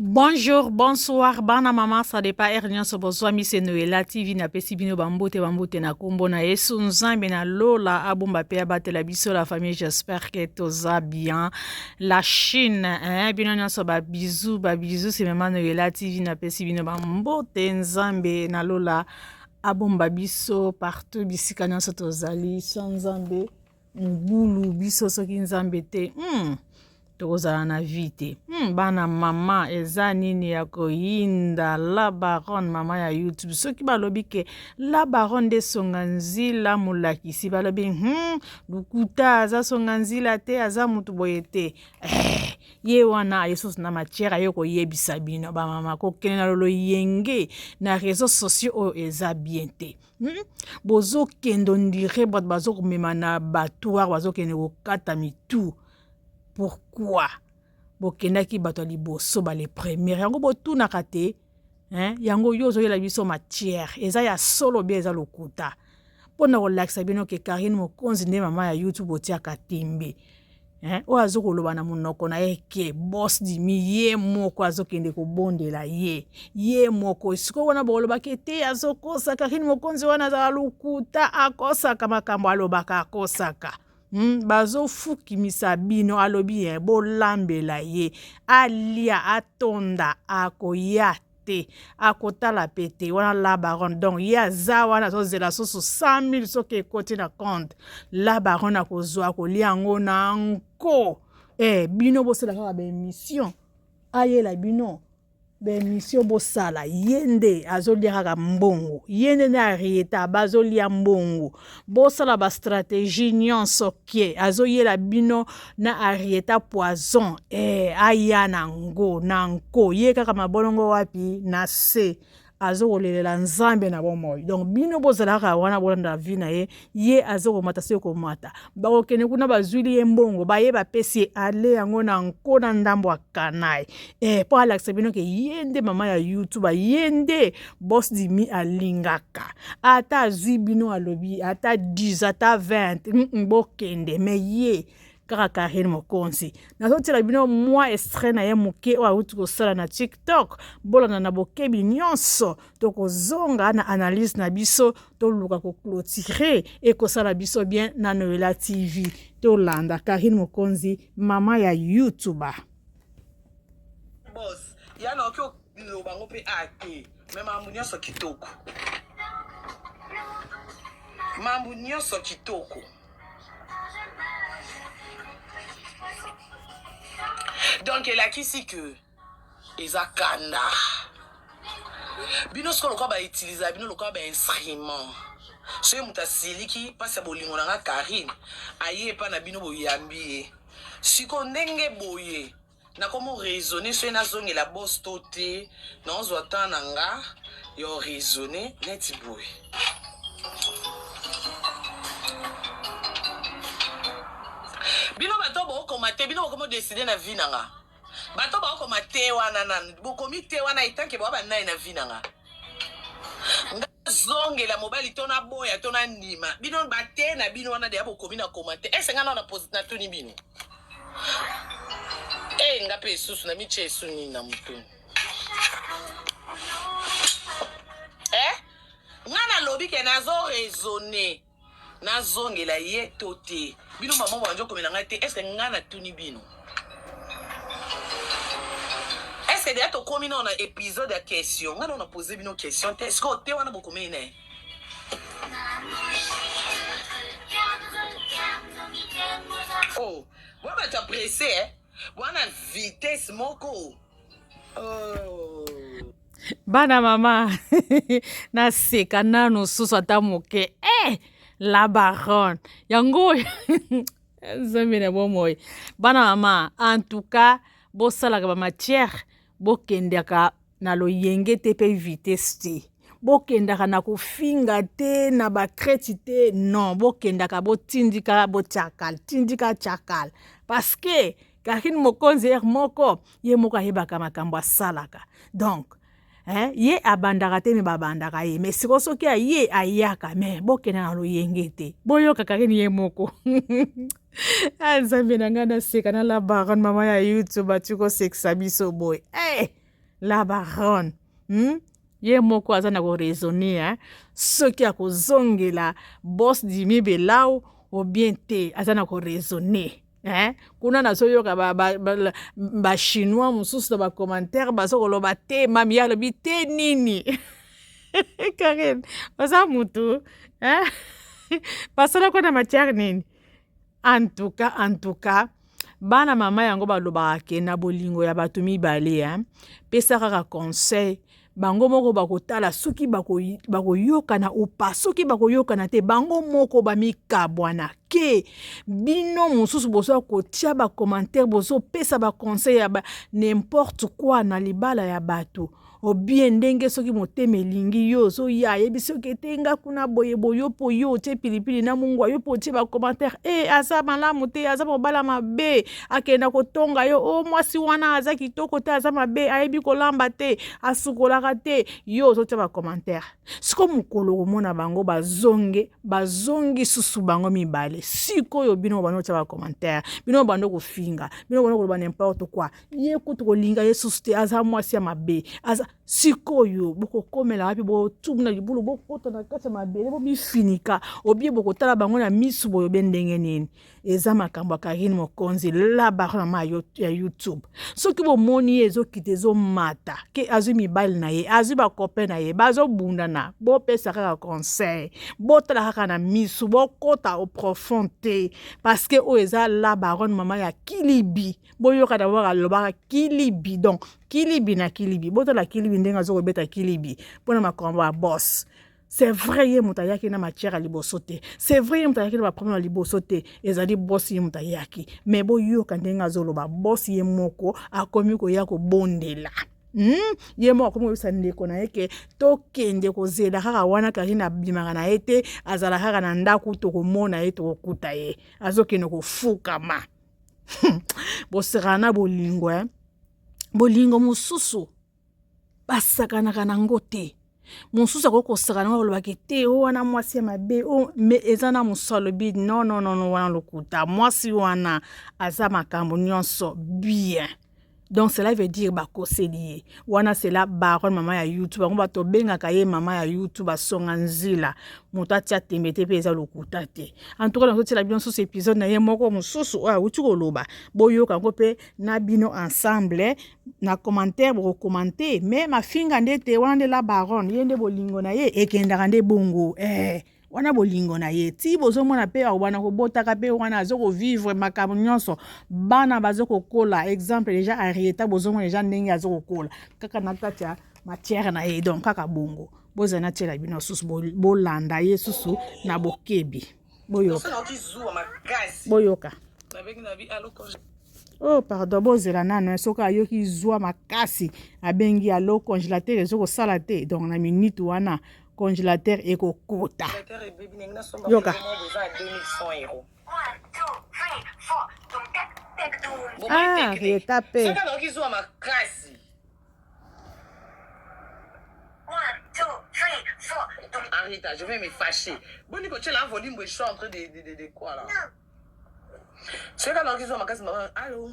Bonjour, bonsoir, bana mama, ça dépend heure nyonso bozwami se Noela TV napesi bino bambote bambote na kombo na Yesu Nzambe na lola abomba pe abatela biso la famille, j'espère que toza bien. La Chine, hein, bino nyonso ba bisous, ba bisous, c'est maman Noela TV napesi bino bambote Nzambe na lola abomba biso partout bisika nyonso tozali sans Nzambe mobulu biso soki nzambe te hmm. tokozala na vie te hmm, bana mama eza nini ya koyinda la baronne mama ya youtube soki balobi ke la baronne nde songa nzila molakisi balobi hmm, lokuta aza songa nzila te aza motu boye te eh, ye wana aye susu na matière aye koyebisa bino bamama kokende na loloyenge na réseau sociaux oyo eza bien te Hmm? Bozokende ondire bato bazokomema na abattoir bazokende kokata mitu pourquoi bokendaki bato ya liboso ba les première yango botunaka te hein? Yango yo ozoyela biso matière eza ya solo bia eza lokuta mpo na kolakisa bino ke Karine Mokonzi nde mama ya YouTube otiaka tembe eh, oyo azo koloba na monoko na ye ke boss dimi ye moko azokende kobondela ye ye moko sikoyo wana bokolobaka ete azokosa Karine Mokonzi wana azala lokuta akosaka makambo alobaka akosaka bazofukimisa bino alobi ye bolambela ye alia atonda akoya te akotala pe te wana la baronne donc ye aza wana azozela susu 100 000 soki ekoti na compte la baronne akozwa akolia yango na nko eh, bino bosala kaka baemission ayela bino baemission bosala ye nde azolia kaka mbongo ye nde nde arieta bazolia mbongo bosala bastratégie nyonso ke azoyela bino na arieta poison eh, aya na ngo na nko ye kaka mabolongo wapi na se azokolelela nzambe na bomoi donc bino bozala kaka wana bolanda vie na ye ye azokomata soki komata bakokende kuna bazwili ye mbongo baye bapesi ye ale yango na nko na ndambo ya kanai eh, mpo alakisa bino ke ye nde mama ya youtube ye nde boss dimi alingaka ata azwi bino alobi ata 10 ata 20 mm -mm, bokende me ye kaka Karine Mokonzi nazotiela bino mwa extrait na ye moke oyo awuti kosala na TikTok bolanda na bokebi nyonso tokozonga na analyse na biso toluka koclotire ekosala biso bien na Noela TV tolanda Karine Mokonzi mama ya YouTuber boss ya na oki loba ngo mpe a te me mambo nyonso kitoko mambo nyonso kitoko donc elakisi ke eza kanda bino sikoyo lokola bautiliza bino lokola bainstrument soki moto asiliki mpasi ya bolingo na nga karine aye epa na bino boyambi ye sikoyo ndenge boye Nakomo raisonner soki nazongela boss to te, naozwa temps na nga ya raisonner neti boye. Bino bato bokoma te, bino bokomo decider na vie na nga. Bato bakoma te wana nanu, bokomi te wana etant que boa ba nani na vie na nga. Nazongela mobali to naboya to nandima bino bate na bino wana deya bokomi na commentaire ese nga na natuni bino e nga mpe esusu na mitie esu nini na motu eh? nga nalobi ke nazo raisonne Nazongela ye to te? Bino mama bandi okomela ngai te est-ce ngai natuni bino? Est-ce deja tokomi nao na episode ya question? Ngai nao na pose bino question te, sikoyo te wana bokomeli na ye. Oh, boa bato ya presse eh? Boa na vitesse moko. Oh. Bana mama naseka nanu susu ata moke eh, la baronne yango nzambe na bomoi bana mama en tout cas bosalaka bamatière bokendaka na loyenge te mpe vitesse te bokendaka na kofinga te na bakreti te non bokendaka botindika botiakal tindika tiakal parce que Karine Mokonzi heure moko ye moko ayebaka makambo asalaka donc eh, ye abandaka te me babandaka ye me sikoyo soki aye ayaka me bokenda na loyenge te boyoka Karine ye moko ah, nzambe na ngai naseka na la baronne mama ya youtube ati kosekisa biso boye eh! La baronne, Ye moko aza na ko raisonner hein? Soki akozongela boss Jimmy Belau ou bien te, aza na ko raisonner. Hein? Kuna nazoyoka ba, ba, ba, ba chinois mosusu na ba commentaire bazo koloba te mami ye alobi te nini Karine oza mutu hein? Basalaka na matière nini? En tout cas, en tout cas, bana mama yango balobaka ke na bolingo ya bato mibale hein? Pesa kaka conseil bango moko bakotala soki bakoyokana bako ou pas, soki bakoyokana te bango moko bamikabwana. Ke bino mosusu bozo kotia ba commentaire, bozopesa ba conseil ya ba n'importe quoi na libala ya bato, obie ndenge soki motema elingi yo ozoya ayebi soki ete nga kuna boye boye, yo mpo yo otie pilipili na mungwa, yo mpo otie ba commentaire e aza malamu te, aza mobala mabe, akenda kotonga yo, o mwasi wana aza kitoko te, aza mabe, ayebi kolamba te, asukolaka te, yo ozotia ba commentaire. Siko mokolo komona bango bazonge, bazongi susu bango mibale, sikoyo bino bando kotia ba commentaire, bino bando kofinga, bino bando koloba n'importe quoi, ye kutu kolinga ye susu te, aza mwasi ya mabe, aza sikoyo bokokomela wapi? Botubu na libulu, bokota na kati ya mabele, bomifinika, obie bokotala bango na misu boyo be ndenge nini? Eza makambo ya Karine Mokonzi la baronne mama ya YouTube. Soki bomoni ye ezokita ezomata, ke azwi mibali na ye, azwi bakope na ye, bazobundana, bopesa kaka conseil, botala kaka na misu, bokota au profond te, parce que oyo eza la baronne mama ya kilibi. Boyoka d'abord alobaka kilibi, donc kilibi na kilibi, botala kilibi ndenge azokobeta kilibi mpona makambo ya boss. C'est vrai ye moto ayaki na matière ya liboso te, c'est vrai ye moto ayaki na baproblème ya liboso te, ezali boss ye moto ayaki, mais boyoka ndenge azoloba, boss ye moko akomi koya kobondela. Ye moko akomi koyebisa ndeko na ye ke tokende kozela kaka wana, Karine abimaka na ye te, azala kaka na ndako, tokomona ye, tokokuta ye, azokende kofukama. Bosekana na bolingo, eh? Bolingo mosusu basakanaka nango te, mosusu akoki kosakana nango alobaki te o wana mwasi ya mabe o, me eza na mosusu alobi non non non, wana lokuta, mwasi wana aza makambo nyonso bien. Donc cela veut dire bakoseli ye wana. C'est la baronne mama ya YouTube, bango bato bengaka ye mama ya YouTube, asonga nzila, moto atia tembe te mpe eza lokuta te. En tout cas nazotiela bino susu épisode na ye moko mosusu oyo awuti koloba, boyoka yango mpe na bino ensemble na commentaire, bokokomante mais mafinga nde te. Wana nde la baronne, ye nde bolingo na ye ekendaka nde bongo, wana bolingo na ye ti bozomona mpe akobanda kobotaka mpe wana aza kovivre makambo nyonso, bana baza kokola. Exemple déjà Arieta, bozomona deja ndenge aza kokola kaka na kati ya matière na ye. Donc kaka bongo, bozala natiela bino susu, bolanda ye susu na bokebi, boyoka, boyoka. Oh pardon, bozela nano, soki ayoki zwa makasi abengi alo, congélateur ezokosala te, donc na minute wana congélateur ekokota. Yoka. Ah, Rieta pe. Arrête, je vais me fâcher. Bon, tu la volume, je suis en train de quoi là? Soki nayoki zuwa makasi, mama, allo,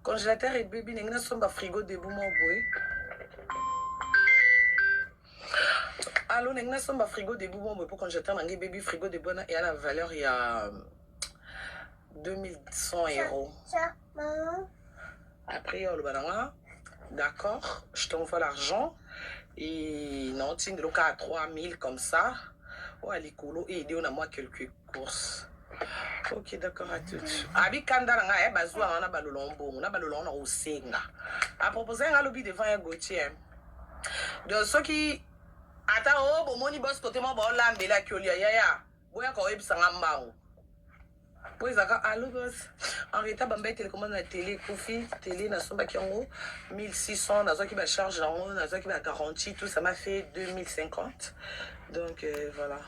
congélateur ebebi, ndenge nasomba frigo debout moko boye. Allo, ndenge nasomba frigo debout moko boye po congélateur na ngai ebebi. Frigo debout wana eya na valeur ya 2100 euros. Après oloba na nga: d'accord, je t'envoie l'argent et naotindela kaka 3000 comme ça, oyo ya likolo eaider yo na mwa quelques courses. Ok, d'accord, à tout. Abi kanda na ngai bazwa wana balolo mbongo na balolo na kosenga apropose nga alobi devant ya Gautier. Donc soki ata o bomoni bos kote moko baolambelaki olia yaya, boyaka oyebisanga mbango po ezalaka: allo bos, Henrietta Bamba, télécommande na télé ekufi. Télé nasombaki yango 1600, nazwaki bacharge yango, nazwaki bagarantie, tout ça m'a fait 2050. Donc voilà,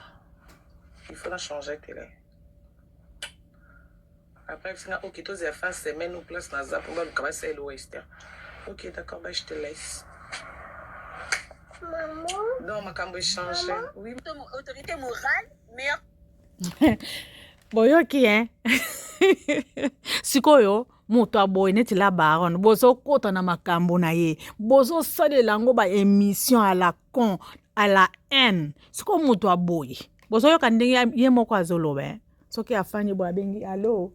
il faut na changer télé. Après bisinga: ok, tozela fin semaine ou place naza mpo baluka basalela wester. Ok, d'accord, bah, je te laisse. Maman. Donc makambo échange, oui. Autorité morale, meilleur. Boyoki, hein? Sikoyo. Moto aboye neti la baronne, bozokota na makambo na ye, bozosalela yango ba émission à la con, à la haine. Sikoyo moto aboye, bozoyoka ndenge ye moko azoloba eh? Soki afandi boye abengi allo,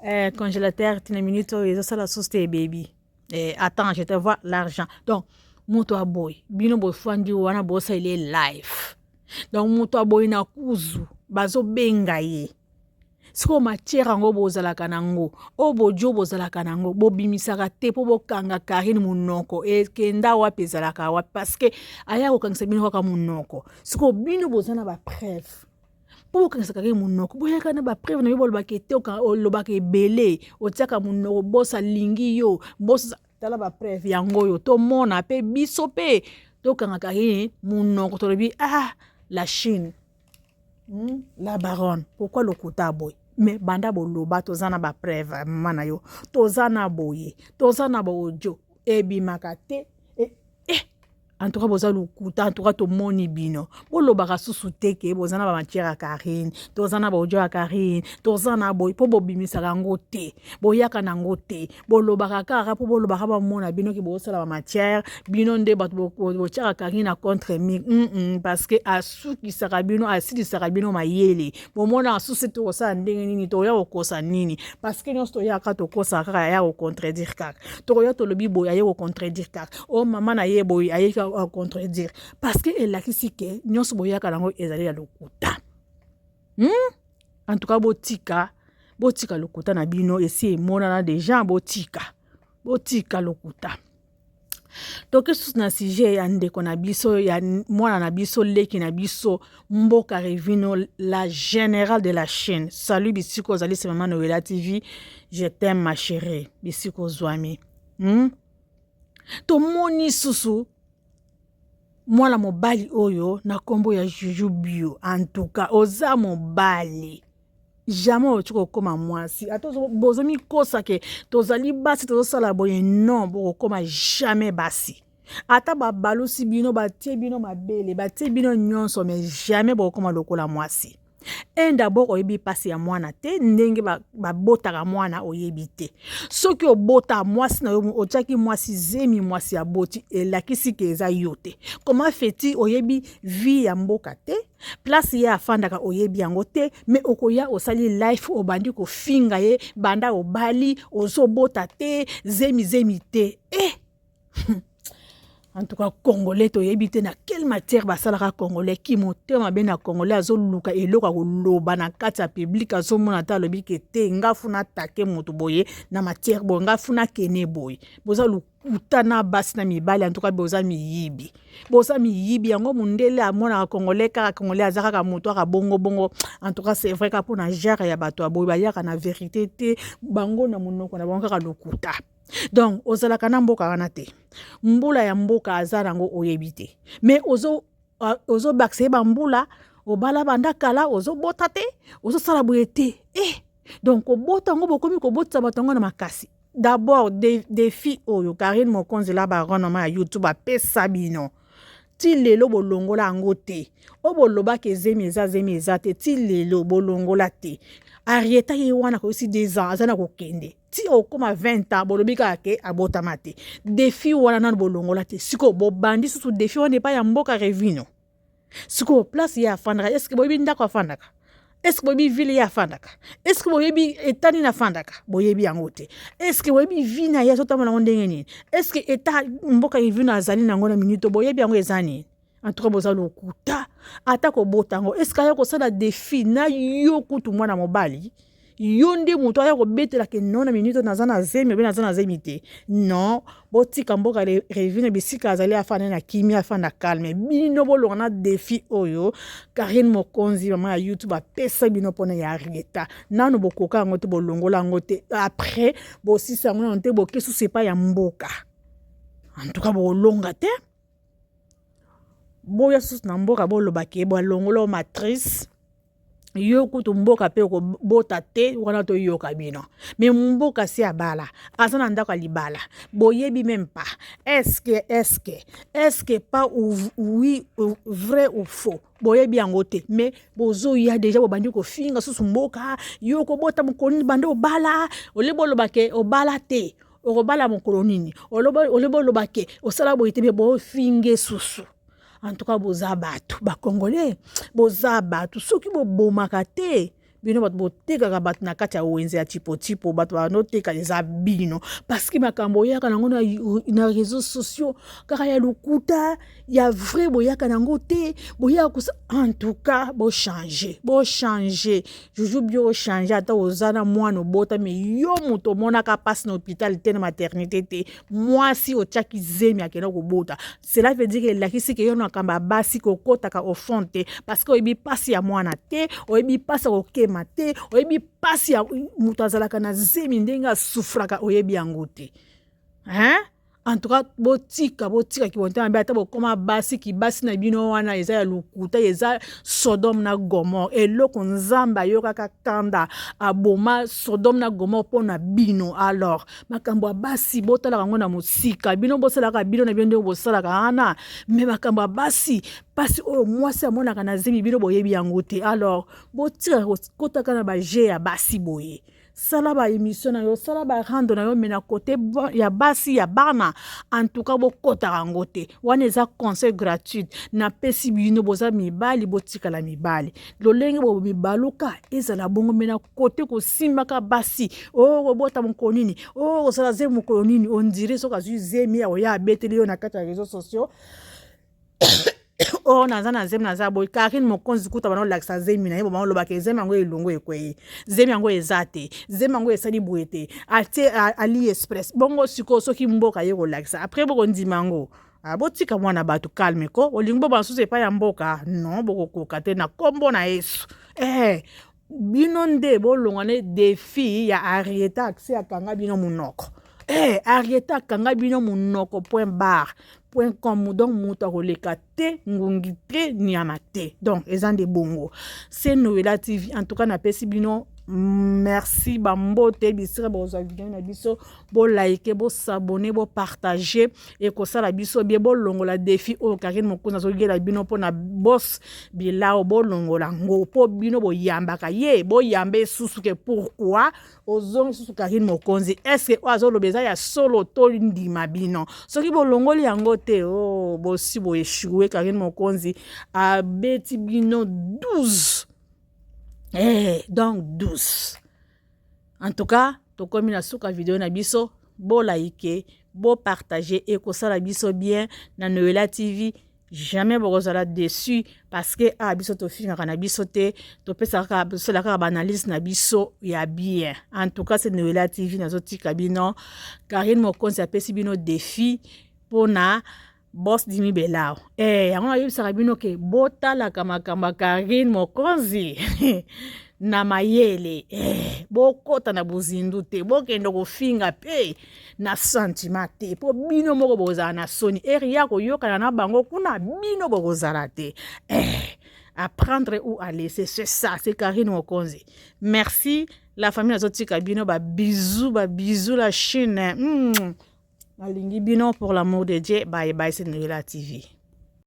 eh, congélateur tina minute oyo ezosala susu te ebebi, eh, attends je te vois l'argent. Donc moto aboye, bino bofandi wana bosalela ye live. Donc moto aboye na kuzu bazobenga ye. Sikoyo matière yango bozalaka nango, oyo bojo bozalaka nango, bobimisaka te mpo bokanga Karine monoko. Ekenda wapi? Ezalaka wapi? Parce que aya kokangisa bino kaka monoko. Sikoyo bino boza na bapreuve mpo bokangisa Karine monoko, boyaka na bapreuve na yo, bolobaka ete olobaka ebele, otiaka monoko, boss alingi yo, boss tala bapreuve yango oyo tomona mpe biso mpe tokanga Karine monoko. Tolobi ah, la Chine, La baronne, pourquoi lokuta boye? Mais banda boloba toza na bapreuve, mama na yo, toza na boye, toza na baaudio, ebimaka te. Eh, en tout cas boza lokuta. En tout cas tomoni bino bolobaka susu te ke boza na bamatière ya Karine, toza na baaudio ya Karine, toza na boye, mpo bobimisaka yango te, boyaka na yango te. Bolobaka kaka mpo bolobaka, bamona bino ke bosala bamatière. Bino nde bato botiaka Karine na contre mur, parce que asukisaka bino, asilisaka bino mayele. Bomonaka susu tokosala ndenge nini, toya kokosa nini? Parce que nyonso toyaka tokosaka kaka, aya kocontredire kaka. Tokoya tolobi boye, aye kocontredire kaka. O mama na ye boye, aye kocontredire, parce que elakisi ke nyonso boyaka nango ezali ya lokuta, En tout cas botika, botika lokuta na bino, esi emonana déjà. Botika, botika lokuta. Toke susu na sujet ya ndeko na biso, ya mwana na biso, leki na biso, Mboka Revino, la générale de la chaîne. Salut bisiko ozali, c'est Mama Noela TV, je t'aime ma chérie, bisiko ozwami, Tomoni susu mwana mobali oyo na nkombo ya Juju Bio. En tout cas oza mobali, jamais okoki kokóma mwasi. Ata bozomikosa ke tozali basi, tozosala boye, non, bokokóma jamais basi. Ata babalusi bino, batie bino mabele, batie bino nyonso, mais jamais bokokóma lokola mwasi. Un, d'abord oyebi mpasi ya mwana te, ndenge babotaka mwana oyebi te. Soki obota mwasi na yo, otiaki mwasi zemi, mwasi aboti, elakisi ke eza yo te. Koma feti oyebi vie ya mboka te, place ye afandaka oyebi yango te, mais okoya osali live, obandi kofinga ye, banda obali ozobota te, zemi zemi te. Eh, en tout cas Congolais, toyebi te na quelle matière basalaka Congolais ki motema mabe na Congolais. Azoluka eloko ya koloba na kati ya public, azomona ata alobi ke te, nga funa atake moto boye na matière boye, nga funa akene boye. Boza lokuta na basi na mibali. En tout cas boza miyibi, boza miyibi. Yango mondele amonaka Congolais kaka, Congolais aza kaka moto aka bongo bongo. En tout cas c'est vrai, kaka mpona genre ya bato ya boye bayaka na vérité te, bango na monoko na bango kaka lokuta. Donc ozalaka na mboka wana te, mbula ya mboka aza nango oyebi te, mais ozobakisa ye bambula obala banda kala, ozobota te, ozosala boye te. Eh, donc kobota yango, bokomi kobotisa bato yango na makasi. D'abord défi oyo Karine Mokonzi la baronne, mama ya YouTube, apesa bino, ti lelo bolongola yango te. Oyo bolobaki ezemi eza, zemi eza te, ti lelo bolongola te. Arieta ye wana koyisi 2 ans, aza na kokende ti okóma 20 ans, bolobi kaka ke abotama te. Défi wana nano bolongola te. Sikoyo bobandi susu défi wana epai ya Mboka Revino. Sikoyo place ye afandaka, est-ce boyebi ndako afandaka? Est-ce boyebi ville ye afandaka? Est-ce boyebi état nini afandaka? Boyebi yango te. Est-ce boyebi vie na ye, azotambola yango ndenge nini? Est-ce état Mboka Revino azali nango na minute, boyebi yango eza nini? En tout cas boza lokuta. Ata kobota yango, est-ce aya kosala défi na yo kutu mwana mobali, yo nde moto aya kobetelaka non, na minute naza na zemi obe naza na zemi te? Non, botika Mboka Revine bisika azali, afanda na kimia, afanda calme. Bino bolonga na défi oyo Karine Mokonzi, mama ya YouTube, apesa bino mpona ya Arieta. Nano bokoka yango te, bolongola yango te. Après bosisa yango nano te, boke susu epai ya Mboka. En tout cas bolonga te. Boya susu na Mboka, bolobaki balongola matrice. Yo kutu mboka mpe okobota te, wana toyoka bino. Me mboka si abala, aza na ndako ya libala, boyebi meme pas. Est-ce est-ce est-ce pas ou, oui, vrai ou faux? Boyebi yango te, me bozoya deja bobandi kofinga susu mboka. Yo okobota mokolo nini? Banda obala, olie boloba ke obala te, okobala mokolo nini? Olie boloba ke osala boye te, me bofinge susu. En tout cas boza bato, bacongolais boza bato, soki bobomaka te bino bato botekaka bato na kati ya wenze ya tipotipo, bato banoteka eza bino, parce que makambo oyaka nango na réseaux sociaux kaka ya lokuta, ya vrai boyaka nango te, boyaka kosa. En tout cas bochange, bochange juju bio, ochange. Ata oza na mwana obota, me yo moto omonaka mpasi na hôpital te, na maternité te, mwasi otiaki zemi akenda kobota, cela veut dire elakisi ke yo na makambo ya basi kokotaka au fond te, parce que oyebi mpasi ya mwana te, oyebi mpasi ya kokema te, oyebi mpasi ya moto azalaka na zemi ndenge asufraka, oyebi yango te, hein? En tout cas botika, botika kibonte mabe. Ata bokóma basi, kibasi na bino wana eza ya lokuta, eza Sodome na Gomore. Eloko Nzambe ayokaka kanda, aboma Sodome na Gomore mpo na bino. Alors makambo ya basi botalaka yango na mosika. Bino bosalaka bino na bino ndenge bosalaka wana, me makambo ya basi, mpasi oyo mwasi amonaka na zemi, bino boyebi yango te. Alors botika kotaka na baje ya basi boye. Sala baémission na yo, sala barando na yo, me na kote ya basi, ya bana, en tout cas bokɔtaka yango te. Wana eza conseil gratuit napesi bino. Boza mibali, botikala mibali lolenge bomibaluka, ezala bongo, me na kote kosimbaka basi, o kobota mokolo nini, o kosala zemi mokolo nini, ondire soki azwi zemi ya oya abeteli yo na kati ya réseaux sociaux: "Oyo naza na zemi, naza boye." Karine Mokonzi kuta bana olakisa zemi na ye, boma olobaka zemi yango elongo ekwei, zemi yango eza te, zemi yango esali boye te, atie Ali Express bongo. Sikoyo soki mboka ye kolakisa, après bokondima yango? Botika mwana bato calme ko. Olingi bo basusu epai ya mboka? Non, bokokoka te na nkombo na Yesu. Bino nde bolongwa ne défi ya Arieta akse akanga bino monoko. Arieta akanga bino monoko, point barre, point com. Donc moto akoleka te, ngungi te, nyama te. Donc eza nde bongo. Se Noela TV, en tout cas napesi bino merci, bambote bisika bozwa video na biso. Bolike, bosabone, bopartage, ekosala biso bien. Bolongola défi oyo Karine Mokonzi azogela bino mpona bos bilao, bolongola ngo mpo bino boyambaka ye, boyamba esusu ke pourquoi ozongi susu Karine Mokonzi? Est-ce oyo azoloba eza ya solo to ndima bino? Soki bolongoli yango te, oh, bosi boéchoué. Karine Mokonzi abeti bino 12, donc 12. En tout cas tokomi na suka video na biso. Bolike, bopartage, ekosala biso bien. Na Noela TV jamais bokozala déçu, parce que ah, biso tofingaka na biso te, topesaka, tosala kaka baanalyse na biso ya bien. En tout cas c'est Noela TV, nazotika bino. Karine Mokonzi apesi bino défi mpona Boss Dimi Belao. Yango nayebisaka bino ke botalaka makambo ya Karine Mokonzi na mayele, bokɔta na bozindu te, bokende kofinga mpe na sentiment te, mpo bino moko bokozala na soni ere ya koyokana na bango kuna, bino bokozala te. À prendre ou à laisser, c'est ça, c'est Karine Mokonzi. Merci la famille, nazotika bino babisous, babisous la Chine. Nalingi bino pour l'amour de Dieu. Bye bye, c'est Noela TV.